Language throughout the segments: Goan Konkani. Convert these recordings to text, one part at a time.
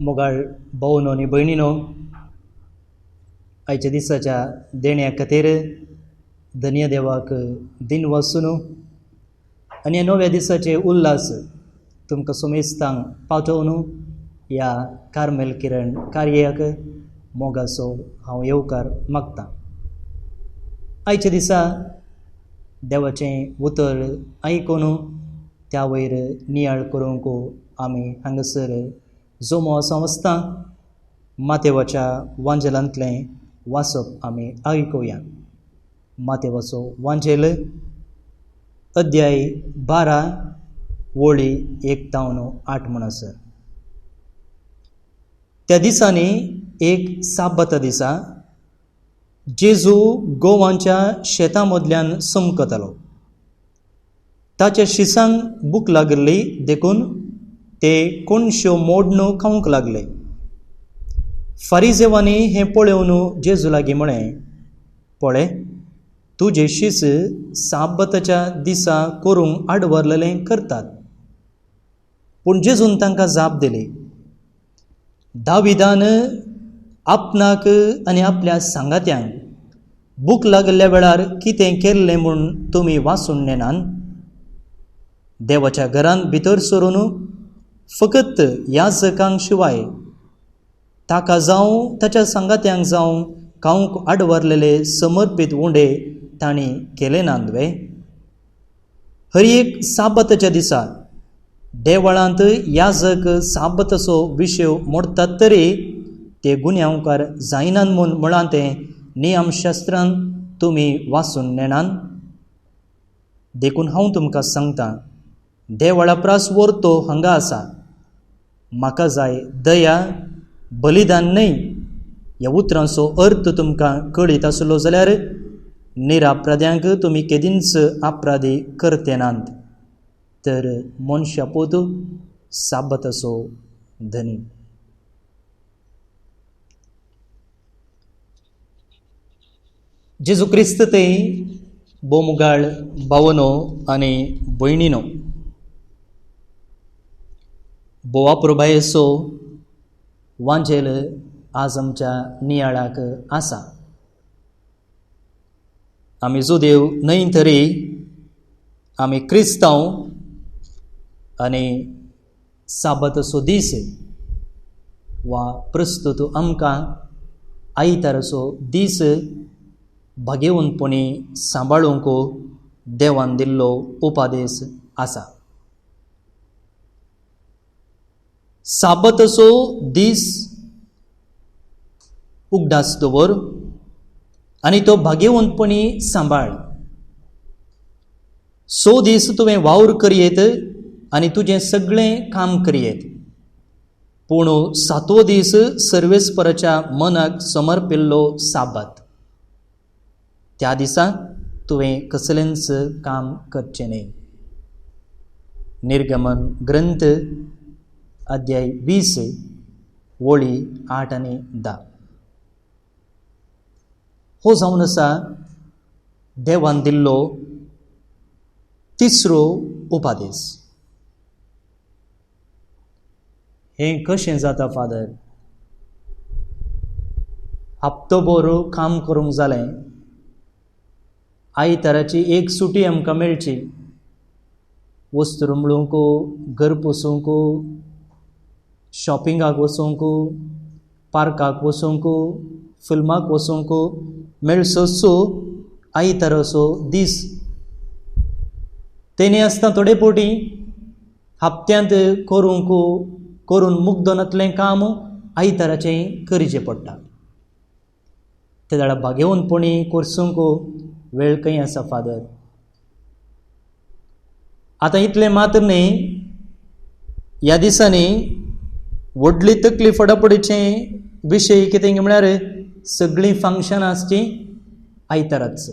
मोगाळ भावनो आनी भयणीनो, आयच्या दिसाच्या देण्या खातीर धन्य देवाक दिन वासून आनी ह्या नव्या दिसाचे उल्हास तुमकां सुमेस्तांक पावोवन ह्या कार्मेल किरण कार्याक मोगाचो हांव येवकार मागतां. आयच्या दिसा देवाचें उतर आयकून त्या वयर नियाळ करूंक आमी हांगासर जमो असो आसता. मातेवाच्या वांजेलांतलें वाचप आमी आयकुया. मातेवाचो वांजेल अध्याय 12 वळी 1 तावन 8 म्हणसर. त्या दिसांनी एक साबता दिसा जेजू गोवांच्या शेतां मदल्यान चमकतालो. ताच्या शिसांक भूक लागिल्ली देखून ते कोणश्यो मोडण खावंक लागले. फारिजेवांनी हें पळोवन जेजू लागीं म्हळें, पळय, तुजे शीस साबताच्या दिसा करूंक आडवरलेलें करतात. पूण जेजून तांकां जाप दिली, दाविदान आपणाक आनी आपल्या सांगात्यांक भूक लागिल्ल्या वेळार कितें केल्लें म्हूण तुमी वाचून नेनान? देवाच्या घरांत भितर सरून फकत याजकांक शिवाय ताका जावं ताच्या सांगात्यांक जावं खावंक आडवरलेले समर्पीत उंडे तांणी केले नात वे? हर एक साबताच्या दिसा देवळांत याजक साबताचो विशय मोडटात तरी ते गुन्यांवकार जायनात म्हूण म्हळां तें नियमशास्त्रान तुमी वाचून नेणान? देखून हांव तुमकां सांगतां, देवळा प्रास व्हरतो हांगा आसा. म्हाका जाय दया, बलिदान न्हय. ह्या उतरांचो अर्थ तुमकां कळीत आसलो जाल्यार निरापराध्यांक तुमी केदींच अपराधी करते नात. तर मनशा पूत साबताचो धनी. जेजू क्रिस्त ते बोमुगाळ भावनो आनी भयणीनो, बोवा प्रभायेचो वांजेल आज आमच्या नियाळाक आसा. आमी जुदेव न्हय तरी आमी क्रिस्तांव आनी साबताचो दीस वा प्रस्तुत आमकां आयताराचो दीस भागेवंतपणी सांबाळूंक देवान दिल्लो उपादेश आसा. साबताचो दीस उगडास दवर आनी तो भागेवंतपणी सांबाळ. 6 दीस तुवें वावर करयेत आनी तुजें सगळें काम करयेत, पूण 7वो दीस सर्वेस्पराच्या मनाक समर्पिल्लो साबात. त्या दिसा तुवें कसलेंच काम करचें न्हय. निर्गमन ग्रंथ अध्याय 20 वळी 8 आनी 10. हो जावन आसा देवान दिल्लो तिसरो उपादेश. हें कशें जाता फादर? हप्तोभर काम करूंक जालें, आयताराची एक सुटी आमकां मेळची, वस्तू रुमळूंक, घर पोसूंक, शॉपिंगाक वचूंक, पार्काक वचूंक, फिल्माक वचूंक मेळसो आयताराचो दीस. तेणी आसतना थोडे फावटी हप्त्यांत करूंक करून मुग्दनांतलें काम आयताराचें करचें पडटा. ते जाल्यार भागेवंतपणी कोर्सूंक वेळ खंय आसा फादर? आतां इतलें मात्र न्हय, ह्या दिसांनी व्हडली तकली फडाफडीचे विशय कितें म्हळ्यार सगळीं फंक्शनां आसचीं आयताराच.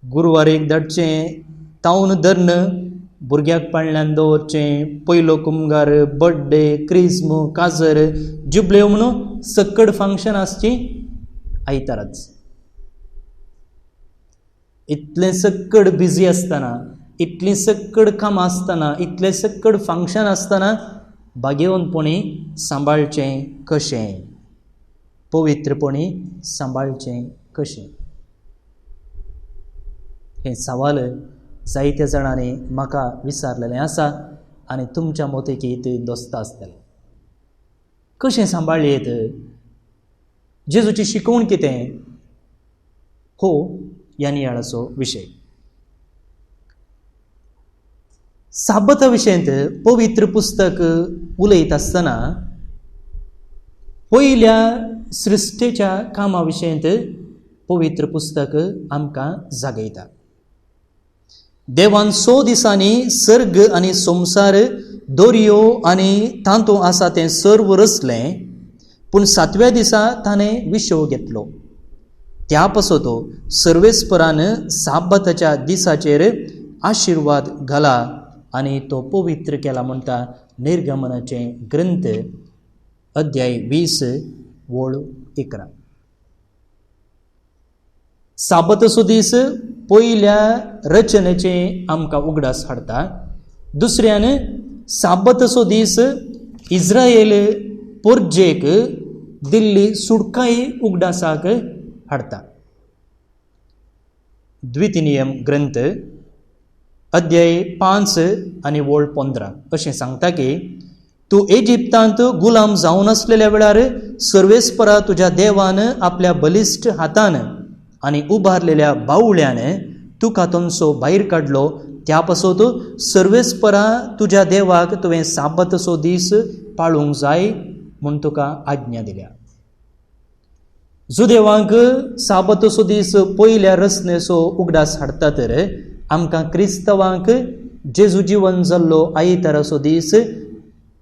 गुरवार एक धाडचें तावन धरून भुरग्याक पाळण्यान दवरचें, पयलो कुमगार, बड्डे, क्रिज्म, काजर, जुबल्यो म्हणून सक्कड फंक्शन आसचीं आयताराच. इतलें सक्कड बिजी आसतना, इतलीं सक्कड कामां आसतना, इतलें सक्कड फंक्शन आसतना भाग्यवंतपणी सांबाळचें कशें, पवित्रपणी सांबाळचें कशें? हें सवाल जायत्या जाणांनी म्हाका विचारलेलें आसा आनी तुमच्या मोतेकी थंय दोस्ता आसतलें. कशें सांबाळयेत, जेजूची शिकवण कितें, हो ह्या नियाळाचो विशय. साबता विशयांत पवित्र पुस्तक उलयता आसतना पयल्या सृश्टेच्या कामा विशयांत पवित्र पुस्तक आमकां जागयता. देवान 6 दिसांनी सर्ग आनी संवसार, दर्यो आनी तातूंत आसा तें सर्व रचलें, पूण 7व्या दिसा ताणें विशव घेतलो. त्या पासत सर्वेस्परान साबाताच्या दिसाचेर आशिर्वाद घाला आनी तो पवित्र केला म्हणटा निर्गमनाचे ग्रंथ अध्याय 20 वळ 11. साबाताचो दीस पयल्या रचनेचे आमकां उगडास हाडटा. दुसऱ्यान साबाताचो दीस इस्रायल पोरजेक दिल्ली सुटकाय उगडासाक हाडटा. द्वितीनियम ग्रंथ अध्याय 5 आनी वळ 15 अशें सांगता की तूं इजिप्तांत गुलाम जावन आसलेल्या वेळार सर्वेस्परा तुज्या देवान आपल्या बलिश्ट हातान आनी उबारलेल्या बावळ्यान तुका तांचो भायर काडलो. त्या पासत सर्वेस्परा तुज्या देवाक तुवें साबाताचो दीस पाळूंक जाय म्हूण तुका आज्ञा दिल्या. जुदेवांक साबाताचो दीस पयल्या रचनेचो उगडास हाडटा तर आमकां क्रिस्तवांक जेजू जिवन जाल्लो आयताराचो दीस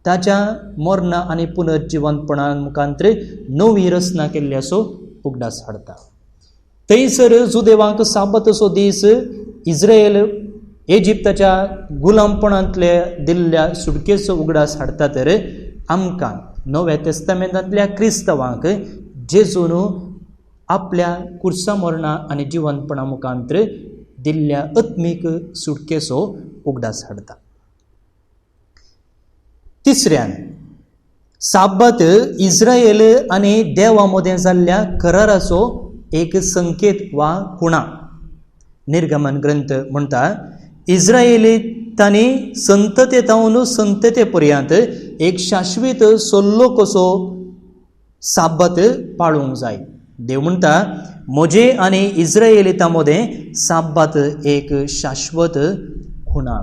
ताच्या मरणा आनी पुनर्जिवंतपणा मुखांतर नवी रचना केल्ल्याचो उगडास हाडटा. थंयसर जुदेवांक साबाताचो दीस इस्रायल इजिप्ताच्या गुलामपणांतले दिल्ल्या सुटकेचो उगडास हाडटा तर आमकां नव्या तेस्तामेंतांतल्या क्रिस्तवांक जेजून आपल्या कुर्सा मरणा आनी जिवंतपणा मुखांतर दिल्ल्या आत्मीक सुटकेचो उगडास हाडटा. तिसऱ्यान साबात इस्रायल आनी देवा मदें जाल्ल्या कराराचो एक संकेत वा खुणा. निर्गमन ग्रंथ म्हणटा इस्रायलीतांनी संतते तावन संतते पर्यंत एक शाश्वीत सल्लो कसो साबात पाळूंक जाय. देव म्हणटा म्हजे आनी इस्रायलितां मदें साबात एक शाश्वत खुणा.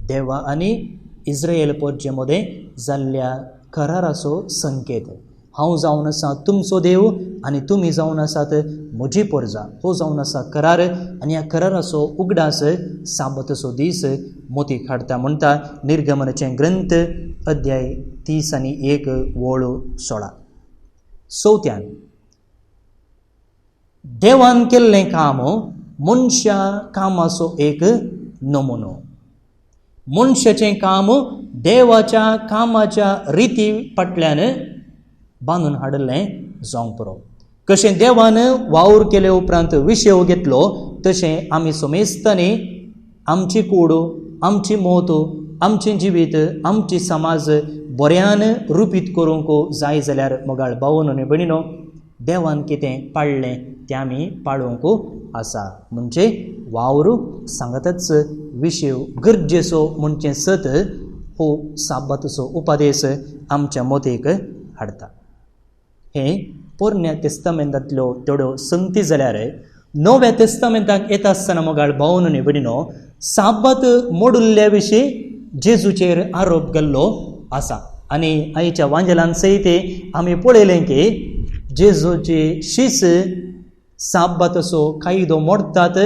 देवा आनी इस्रायल पोरजे मदें जाल्ल्या कराराचो संकेत. हांव जावन आसा तुमचो देव आनी तुमी जावन आसात म्हजी पोरजा. हो जावन आसा करार आनी ह्या कराराचो उगडास साबाताचो दीस मोतीक हाडटा म्हणटा निर्गमनाचे ग्रंथ अध्याय 30 आनी 1 वळ 16. चवथ्यान देवान केल्लें काम मनशा कामाचो एक नमुनो. मनशाचें काम देवाच्या कामाच्या रिती फाटल्यान बांदून हाडिल्लें जावंक पुरो. कशें देवान वावर केले उपरांत विशेव घेतलो तशें आमी समेस्तांनी आमची कूड, आमची मत, आमचें जिवीत, आमची समाज बऱ्यान रुपीत करूंक जाय जाल्यार मोगाळ भावनो आनी भयणीनो देवान कितें पाळ्ळें तें आमी पाळूंक आसा. म्हणजे वावर सांगतच विशेव गरजेचो म्हणचें सत हो साबाताचो उपदेश आमच्या मतीक हाडटा. हें पोरण्या तेस्तामेंतांतल्यो थोड्यो संगती जाल्यार नव्या तेस्तामेंताक येता आसतना मोगाळ भावनो आनी भयणीनो साबात मोडिल्ल्या विशीं जेजूचेर आरोप केल्लो आसा. आनी आयच्या वांजेलान सयत आमी पळयलें की जेजूची शीस साबाताचो कायदो मोडटात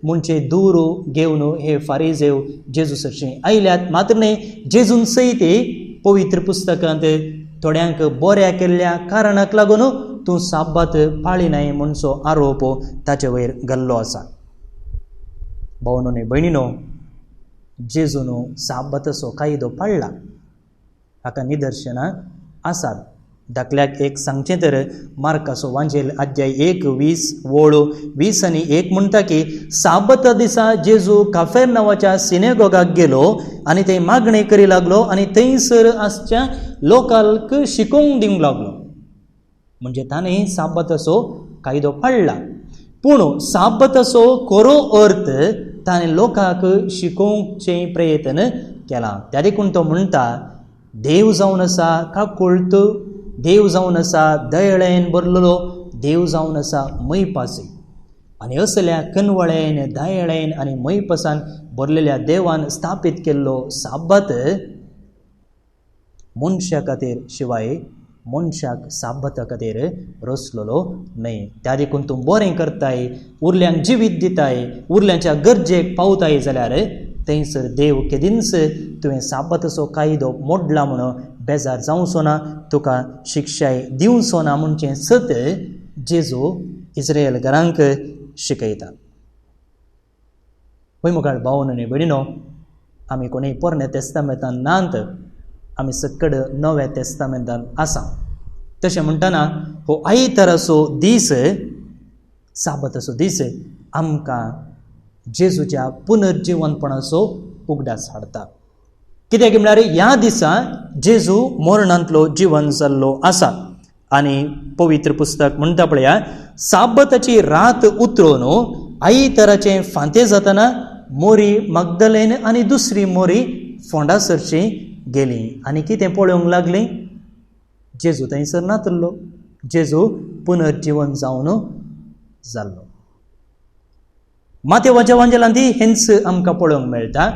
म्हणजे दूर घेवन हे फारीजेव जेजू सरशीं आयल्यात. मात्र न्हय जेजून सयत पवित्र पुस्तकांत थोड्यांक बऱ्या केल्ल्या कारणाक लागून तूं साबात पाळिनाय म्हणचो आरोप ताचे वयर घाल्लो आसा. भावनो न्हय भयणीनो जेजून साबाताचो कायदो पाळ्ळा हाका निदर्शनां आसात. दाखल्याक एक सांगचें तर मार्काचो वांजेल अध्याय 1 20 वळ 20 आनी 1 म्हणटा की साबता दिसा जेजू काफेर नांवाच्या सिनेगोगाक गेलो आनी थंय मागणी करी लागलो आनी थंयसर आसच्या लोकांक शिकोवंक दिवंक लागलो. म्हणजे ताणें साबताचो कायदो पाळ्ळा, पूण साबताचो खरो अर्थ ताणें लोकांक शिकोवचें प्रयत्न केला. त्या देखून तो म्हणटा, देव जावन आसा काकुळट, देव जावन आसा दयळेन भरलेलो, देव जावन आसा मैपासी. आनी असल्या कनवळेन, दयळेन आनी मैपासान भरलेल्या देवान स्थापीत केल्लो साबात मनशा खातीर शिवाय मनशाक साबाता खातीर रचलेलो न्हय. त्या देखून तूं बरें करताय, उरल्यांक जिवीत दिताय, उरल्यांच्या गरजेक पावताय जाल्यार थंयसर देव केदींच तुवें साबाताचो कायदो मोडला म्हणून बेजार जावचो ना, तुका शिक्षाय दिवचो ना म्हणचें सत जेजू इस्रायल घरांक शिकयता. हय मुखार भावन आनी भयणीनो, आमी कोणूय पोरण्या तेस्तामेंतान नात, आमी सकड नव्या तेस्तामेंतान आसा. तशें म्हणटना हो आयताराचो दीस, साबाताचो दीस आमकां जेजूच्या पुनर्जिवनपणाचो उगडास हाडटा. कित्याक म्हळ्यार ह्या दिसा जेजू मरणांतलो जिवन जाल्लो आसा. आनी पवित्र पुस्तक म्हणटा पळया, साबताची रात उतरून आयताराचें फांते जातना मोरी मगदलेन आनी दुसरी मोरी फोंडा सरशी गेली आनी कितें पळोवंक लागली? जेजू थंयसर नातल्लो, जेजू पुनर्जिवन जावन जाल्लो. मातेवाच्या वांजेलांत हेंच आमकां पळोवंक मेळटा.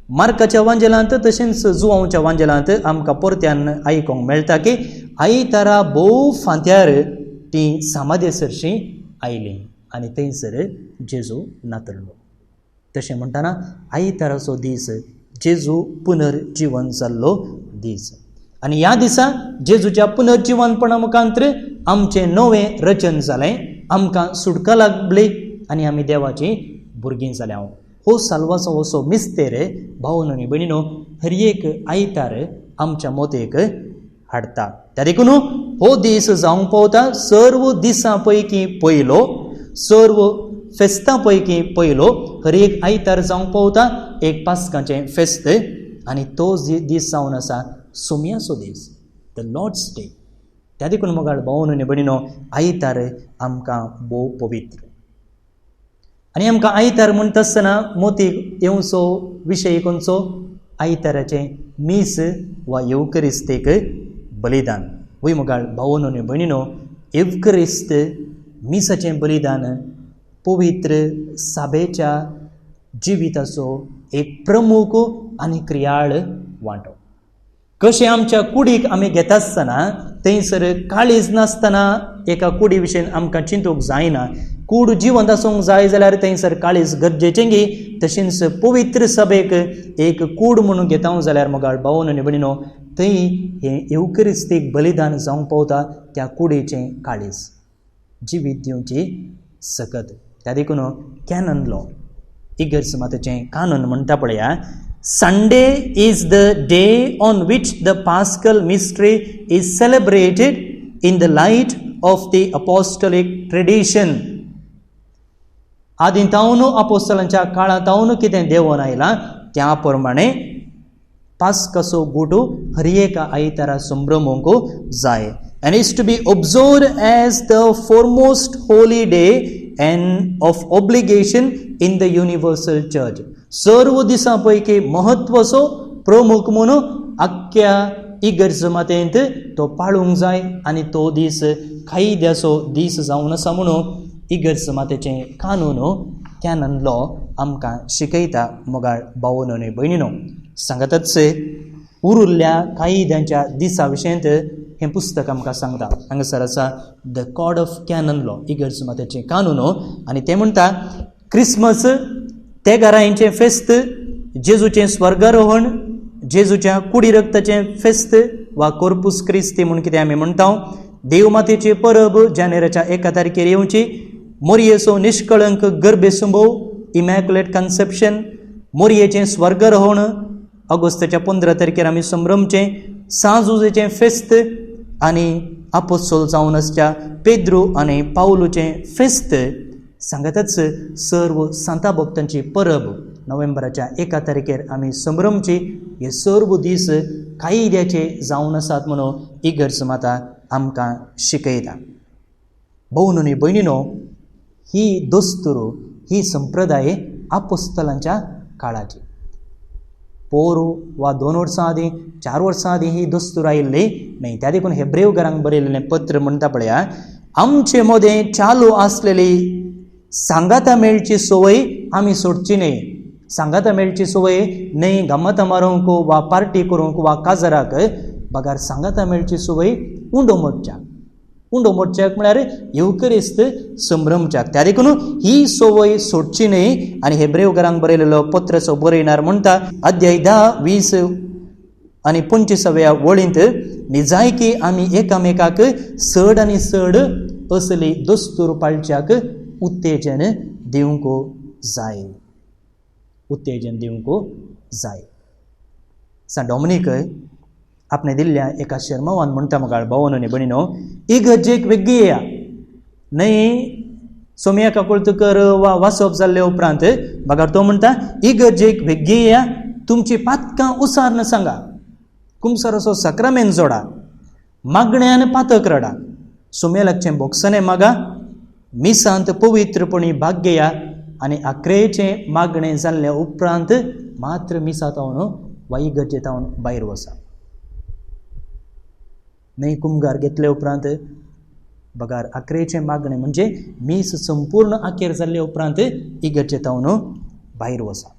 मार्काच्या वांजेलांत तशेंच जुवांवच्या वांजेलांत आमकां परत्यान आयकूंक मेळटा की आयतारा भोव फांत्यार ती सामादे सरशी आयली आनी थंयसर जेजू नातल्लो. तशें म्हणटना आयताराचो दीस जेजू पुनर्जिवन जाल्लो दीस आनी ह्या दिसा जेजूच्या पुनर्जिवनपणा मुखांतर आमचें नवें रचन जालें, आमकां सुटका लागली आनी आमी देवाचीं भुरगीं जाल्या. हो साल्वाचो असो मिस्तेर भावन आनी भयणीनो हर एक आयतार आमच्या मोतेक हाडटा. त्या देखून हो दीस जावंक पावता सर्व दिसां पैकी पयलो, सर्व फेस्तां पैकी पयलो. हर एक आयतार जावंक पावता एक पास्काचें फेस्त आनी तो दीस जावन आसा सोमयाचो दीस, the Lord's day. त्या देखून मोगाळ भावन आनी भयणीनो, आयतार आमकां भोव पवित्र. आनी आमकां आयतार म्हणटा आसतना मोतीक येवचो विशय खंयचो? आयताराचें मीस वा येवकरिस्तीक बलिदान. वय मोगाळ भावन आनी भयणीनो, येवकरिस्त मिसाचें बलिदान पवित्र साबेच्या जिविताचो एक प्रमुख आनी क्रियाळ वांटो. कशें आमच्या कुडीक आमी घेता आसतना थंयसर काळीज नासतना एका कुडी विशयन आमकां चिंतूंक जायना. कूड जिवंत आसूंक जाय जाल्यार थंयसर काळीज गरजेचें गी, तशेंच पवित्र सभेक एक कूड म्हणून घेता जाल्यार मोगाळ भावन आनी भयणीनो, थंय हें येवकरिस्तीक बलिदान जावंक पावता त्या कुडीचें काळीज जिवीत दिवची सकत. त्या देखून कॅनन लॉ, इगर्ज मातेचें कानून म्हणटा पळया, Sunday is the day on which the Paschal mystery is celebrated in the light of the apostolic tradition. आदीं तावन अपोस्तलांच्या काळांत तावन कितें देंवोन आयलां त्या प्रमाणे पास्काचो गुटू हर एका आयतारा संभ्रमूंक जाय and is to be observed as the foremost holy day and of obligation in the universal church. सर्व दिसां पैकी म्हत्वाचो प्रमुख म्हणून आख्ख्या इगर्ज मातेंत तो पाळूंक जाय आनी तो दीस कायद्याचो दीस जावन आसा म्हणून इगर्ज मातेचें कानून, कॅनन लॉ आमकां शिकयता. मोगाळ भावनो आनी भयणीनो, सांगतच उरिल्ल्या कायद्यांच्या दिसा विशयंत हें पुस्तक आमकां सांगता. हांगासर आसा the code of canon law, इगर्ज मातेचें कानून. आनी तें म्हणटा, क्रिसमस, तेगारांचें फेस्त, जेजूचें स्वर्गारोहण, जेजूच्या कुडी रक्ताचें फेस्त वा कोर्पूस क्रिस्ती म्हूण कितें आमी म्हणटा, देवमातेची परब जानेराच्या 1 तारखेर येवची, मोरयेचो निष्कळंक गर्भसंभव, इमॅक्युलेट कन्सेप्शन, मोरयेचें स्वर्गारोहण ऑगस्टाच्या 15 तारखेर आमी संभ्रमचें, सांजुजेचें फेस्त. आनी आपोस्तोल जावन आसच्या पेद्रू आनी पावलूचें फेस्त, सांगाताच सर्व सांता भक्तांची परब नोव्हेंबराच्या 1 तारखेर आमी संभ्रमची. हे सर्व दीस कायद्याचे जावन आसात म्हणून इगर्ज माता आमकां शिकयता. भोवन आनी भयणीनो, ही दस्तूर, ही संप्रदाय आपोस्तलांच्या काळाची. पोरू वा 2 वर्सां आदीं, 4 वर्सां आदीं ही दस्तूर आयिल्ली न्हय. त्या देखून हेब्रेव घरांक बरयलेलें पत्र म्हणटा पळया, आमचे मदें चालू आसलेली सांगाता मेळची संवय आमी सोडची न्हय. सांगाता मेळची संवय न्हय गमतां मारूंक वा पार्टी करूंक वा काजराक, बगार सांगाता मेळची संवय उंडो मोडच्याक. उंडो मोडच्याक म्हळ्यार येवकरिस्त संभ्रमच्याक. त्या देखून ही संवय सोडची न्हय. आनी हेब्रेव घरांक बरयलेलो पत्राचो बरयणार म्हणटा, अध्याय 10, 20 आनी 25व्या वळींत, निजायकी आमी एकामेकाक चड आनी चड असली दस्तूर पाळच्याक उत्तेजन दिवंक जाय, उत्तेजन दिवंक जाय. सांत डॉमिनीक आपणे दिल्ल्या एका शर्मावान म्हणटा, म्हाका भावन आनी भयणीनो, इगर्जेक वेगळी येया न्हय सोमया काकुळत कर वा वाचप जाल्ले उपरांत, बगर तो म्हणटा इगर्जेक वेगळी येया, तुमची पातकां उसारन सांगा, कुमसाराचो साक्रामेंत जोडा, मागण्यान पातक रडा, सोमया लागचें बोगसणें मागा, मिसांत पवित्रपणी भाग घेया आनी आक्रेचें मागणें जाल्ल्या उपरांत मात्र मिसा तावन वा इगर्जे तावन भायर वसा. न्हय कुमगार घेतले उपरांत, बगार आक्रेचें मागणें म्हणजे मीस संपूर्ण आखेर जाल्ले उपरांत इगर्जे तावन भायर वसा.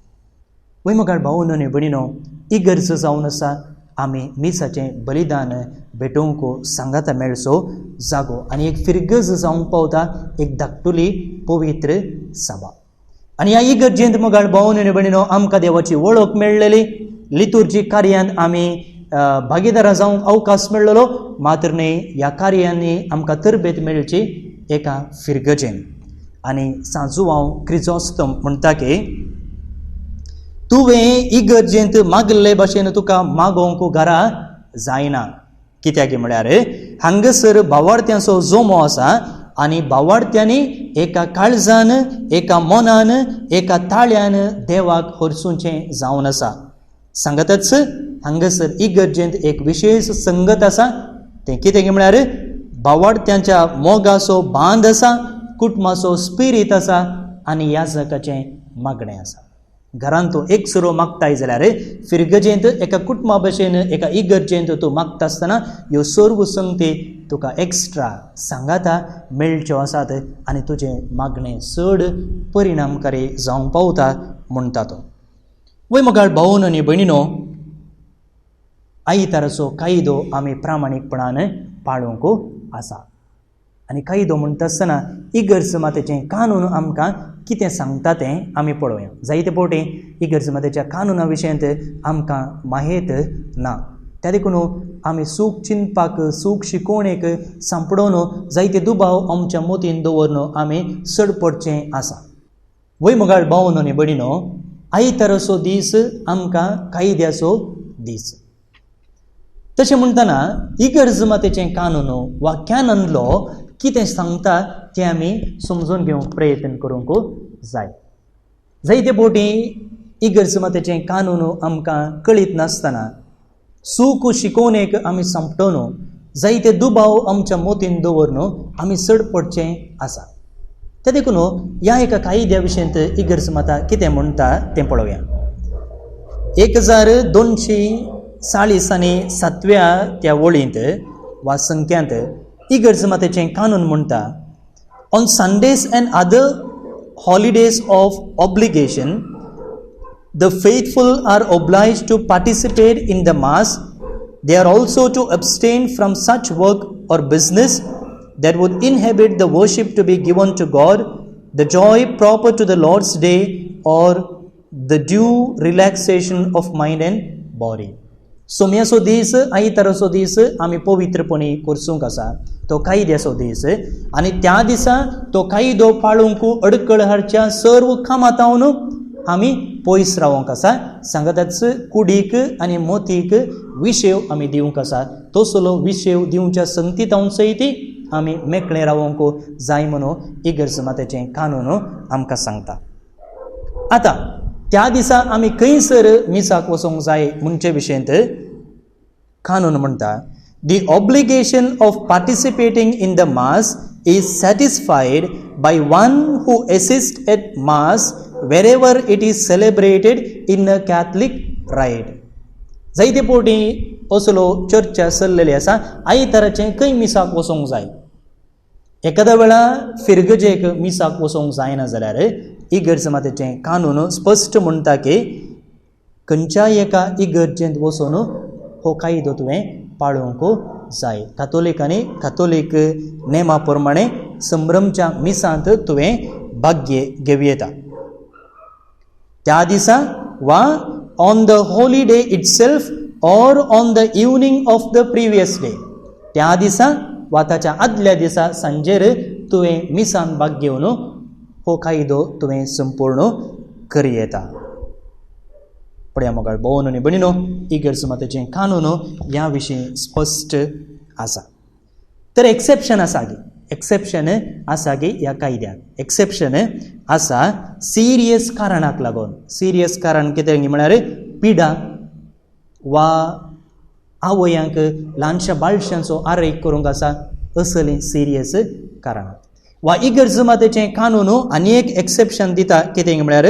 वय मगाळ भावनो आनी भयणीनो, इगर्ज जावन आसा आमी मिसाचें बलिदान भेटोवंक सांगाता मेळचो जागो आनी एक फिरगज जावंक पावता, एक धाकटुली पवित्र सभा. आनी ह्या इगर्जेंत मगाळ भावनो आनी भयणीनो आमकां देवाची वळख मेळ्ळेली, लितुर्जी कार्यांत आमी भागीदारां जावंक अवकाश मेळ्ळलो, मात्र न्हय ह्या कार्यांनी आमकां तरबेत मेळची एका फिरगजेन. आनी सांजुवांव क्रिजोस्तम म्हणटा की तुवें इगर्जेंत मागल्ले भाशेन तुका मागोवंक घरा जायना. कित्याक म्हळ्यार हांगासर भावार्थ्यांचो जोमो आसा आनी भावार्थ्यांनी एका काळजान, एका मनान, एका ताळ्यान देवाक हरसूचें जावन आसा. सांगतच हांगासर इगर्जेंत एक विशेश संगत आसा, तें कितें म्हळ्यार भावार्थ्यांच्या मोगाचो बांद आसा, कुटुंबाचो स्पिरीत आसा आनी याजकाचें मागणें आसा. घरांत तूं एक सुरो मागताय जाल्यार फिरगजेंत एका कुटुंबा भशेन एका इगर्जेंत तूं मागता आसतना ह्यो सर्व संगती तुका एक्स्ट्रा सांगाता मेळच्यो आसात आनी तुजें मागणें चड परिणामकारी जावंक पावता म्हणटा तो. वय मोगाळ भावन आनी भयणीनो, आयताराचो कायदो आमी प्रामाणीकपणान पाळूंक आसा. आनी कायदो म्हणटा आसतना इगर्ज मातेचें कानून आमकां कितें सांगता तें आमी पळोवया. जायते फावटी इगर्ज मातेच्या कानुना विशयांत आमकां माहेत ना, त्या देखून आमी सूख चिंतपाक, सूख शिकोवणेक सांपडोवन जायते दुबाव आमच्या मोतीन दवरून आमी चड पडचें आसा. वय मोगाळ भावन आनी भयणीनो, आयताराचो दीस आमकां कायद्याचो दीस. तशें म्हणटना इगर्ज मातेचें कानून वा कॅनन लॉ कितें सांगता तें आमी समजून घेवंक प्रयत्न करूंक जाय. जायते फावटी इगर्ज मातेचें कानून आमकां कळीत नासतना सूख शिकोवणेक आमी सांपटोवन जायते दुबाव आमच्या मोतीन दवरून आमी चड पडचें आसा. ते देखून ह्या एका कायद्या विशयांत इगर्ज माता कितें म्हणटा तें पळोवया. 1240 आनी 7व्या त्या वळींत वा संख्यांत इगर्ज मातेचें कानून म्हणटा, on Sundays and other holidays of obligation the faithful are obliged to participate in the mass. They are also to abstain from such work or business that would inhibit the worship to be given to God, the joy proper to the Lord's day, or the due relaxation of mind and body. सोम्याचो दीस, आयताराचो दीस आमी पवित्रपणी करसूंक आसा, तो कायद्याचो दीस आनी त्या दिसा तो कायदो पाळूंक अडकळ हाडच्या सर्व कामां आमी पयस रावोंक आसा. सांगताच कुडीक आनी मोतीक विशेव आमी दिवंक आसा. तसलो विशेव दिवच्या संगतीतावन सयत आमी मेकळें रावंक जाय म्हणून इगर्ज मातेचें कानून आमकां सांगता. आतां त्या दिसा आमी खंयसर मिसाक वचूंक जाय म्हणचे विशयंत कानून म्हणटा, the obligation of participating in the mass is satisfied by one who assist at mass wherever it is celebrated in a Catholic rite. जायते फावटी असलो चर्चा चल्लेली आसा, आयताराचें खंय मिसाक वचूंक जाय. एखाद्या वेळा फिरगजेक मिसाक वचूंक जायना जाल्यार इगर्ज मातेचें कानून स्पश्ट म्हणटा की खंयच्याय एका इगर्जेंत वचून हो कायदो तुवें पाळूंक जाय. कातोलिकांनी कातोलीक नेमा प्रमाणे संभ्रमच्या मिसांत तुवें भाग्य घेवं येता. त्या दिसा वा on the holy day itself or on the evening of the previous day, त्या दिसा वा ताच्या आदल्या दिसा सांजेर तुवें मिसान भाग घेवन हो कायदो तुवें संपूर्ण करी येता. पळया मोगाळ भोवन आनी भयणीनो, इगर्ज मातेचें कानून ह्या विशीं स्पश्ट आसा. तर एक्सेप्शन आसा गी, एक्सेप्शन आसा गी ह्या कायद्याक एक्सेप्शन आसा सिरियस कारणाक लागून. सिरियस कारण कितें म्हळ्यार पिडा वा आवयांक ल्हानशा बाळशांचो आरेक करूंक आसा असलीं सिरियस कारणां. वा इगर्ज मातेचें कानून आनी एक एक्सेप्शन दिता कितें म्हळ्यार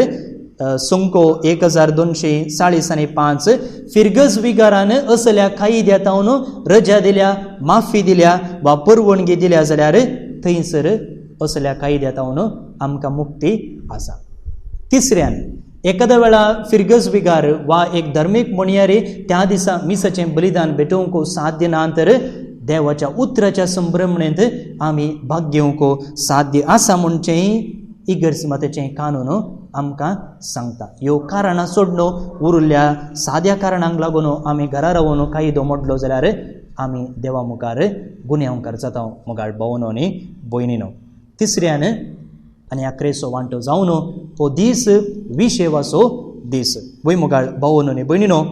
संको 1245 फिरगज विगारान असल्या कायद्या तावन रजा दिल्या, माफी दिल्या वा परवणगी दिल्या जाल्यार थंयसर असल्या कायद्या तावन आमकां मुक्ती आसा. तिसऱ्यान एखाद्या वेळा फिरगज विगार वा एक धर्मीक म्हणयारी त्या दिसा मिसाचें बलिदान भेटोवंक साध्य ना तर देवाच्या उतराच्या संभ्रमणेंत आमी भाग घेवंक साध्य आसा म्हणचें इगर्ज मातेचें कानून आमकां सांगता. ह्यो कारणां सोडून उरिल्ल्या साद्या कारणांक लागून आमी घरा रावन कायदो मोडलो जाल्यार आमी देवा मुखार गुन्यांवकार जाता मोगाळ भावनो आनी भयणीनो. तिसऱ्यान आनी आक्रेचो वांटो जावन हो दीस विशेवाचो दीस. वय मोगाळ भावनो आनी भयणीनो,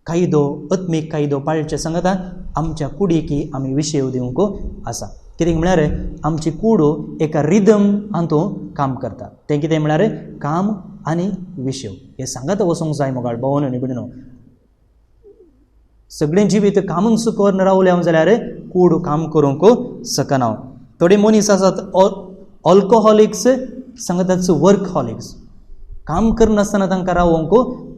कायदो आत्मीक कायदो पाळचे सांगता आमच्या कुडीकी आमी विशेव दिवंक आसा. कितें म्हळ्यार आमची कूड एका रिदम हातूंत काम करता. तें कितें म्हळ्यार काम आनी विशेव हें सांगत वचूंक जाय मोगाळ भावनो आनी भयणीनो. सगळें जिवीत कामूच करून रावलें जाल्यार कूड काम करूंक शकना. थोडे मनीस आसात अल्कोहोलिक्स सांगतात वर्कहोलिक्स, काम करनासतना तांकां रावोंक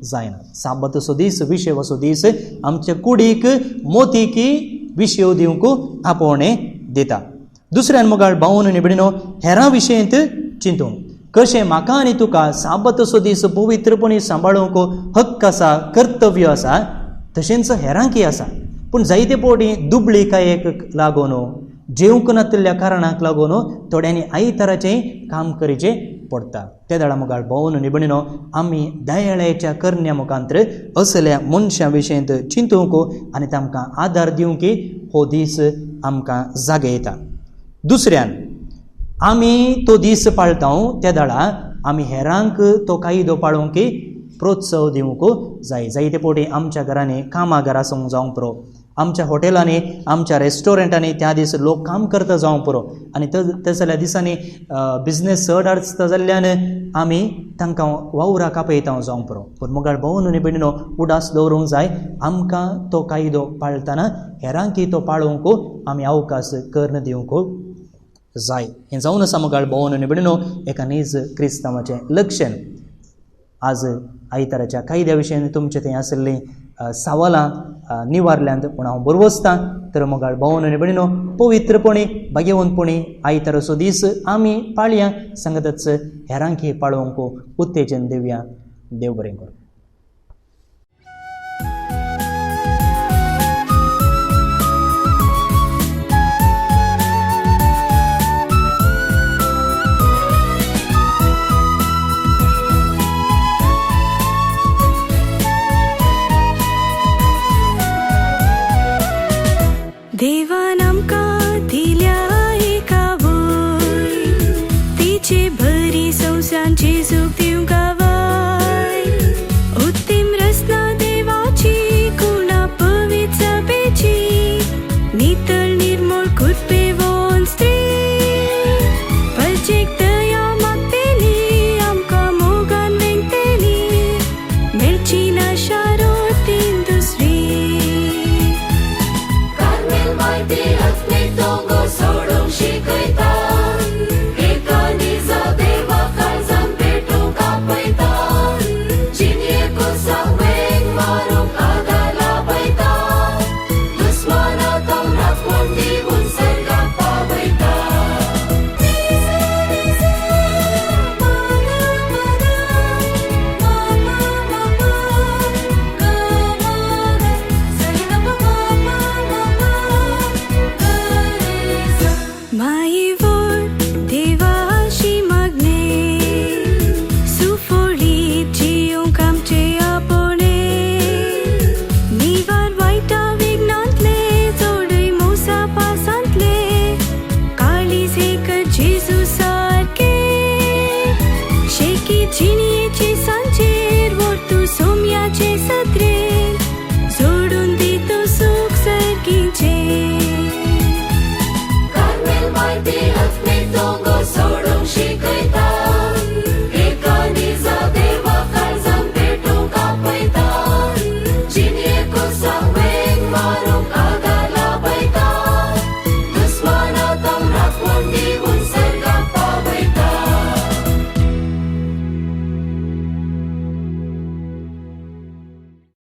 जायना. साबाताचो दीस विशेवाचो दीस आमच्या कुडीक मोतीकी विशेव दिवंक आपोवणें दिता. दुसऱ्यान मोगाळ भावन आनी भयणीनो, हेरां विशयंत चिंतूंक कशें म्हाका आनी तुका साबाताचो दीस पवित्रपणी सांबाळूंक हक्क आसा, कर्तव्य आसा, तशेंच हेरांकय आसा. पूण जायते फावटी दुबळीकायेक लागून जेवंक नातिल्ल्या कारणाक लागून थोड्यांनी आयताराचें काम करचें पडटा. ते दाडा मोगाळ भोवन आनी भयणीनो, आमी दयाळाच्या करण्या मुखांतर असल्या मनशां विशयंत चिंतूंक आनी तांकां आदार दिवंक हो दीस आमकां जागयता. दुसऱ्यान आमी तो दीस पाळटा त्या दाडा आमी हेरांक तो कायदो पाळोवंक प्रोत्साह दिवंक जाय. जायते फावटी आमच्या घरांनी कामाघर आसूंक जावंक पुरो, आमच्या हॉटेलांनी आमच्या रेस्टॉरंटांनी त्या दीस लोक काम करता जावंक पुरो आनी तसल्या दिसांनी बिजनेस चड आसता जाल्ल्यान आमी तांकां वावराक आपयता जावंक पुरो. पूण मोगाळ भोवन आनी भयणीनो, उडास दवरूंक जाय आमकां तो कायदो पाळटना हेरांकय तो पाळोवंक आमी अवकाश करून दिवंक जाय. हें जावन आसा मोगाळ भोवन आनी भयणीनो एका नीज क्रिस्तांवाचें लक्षण. आज आयताराच्या कायद्या विशयीन तुमचें थंय आशिल्लीं सवालां निवारल्यांत पूण हांव बरवसतां. तर मोगाळ भोवन आनी भयणीनो, पवित्रपणी भाग्यवंतपणी आयताराचो दीस आमी पाळया, सांगतच हेरांकय पाळोवंक उत्तेजन दिवया. देव बरें करूं. देवान आमकां दिल्या एका वय तिचे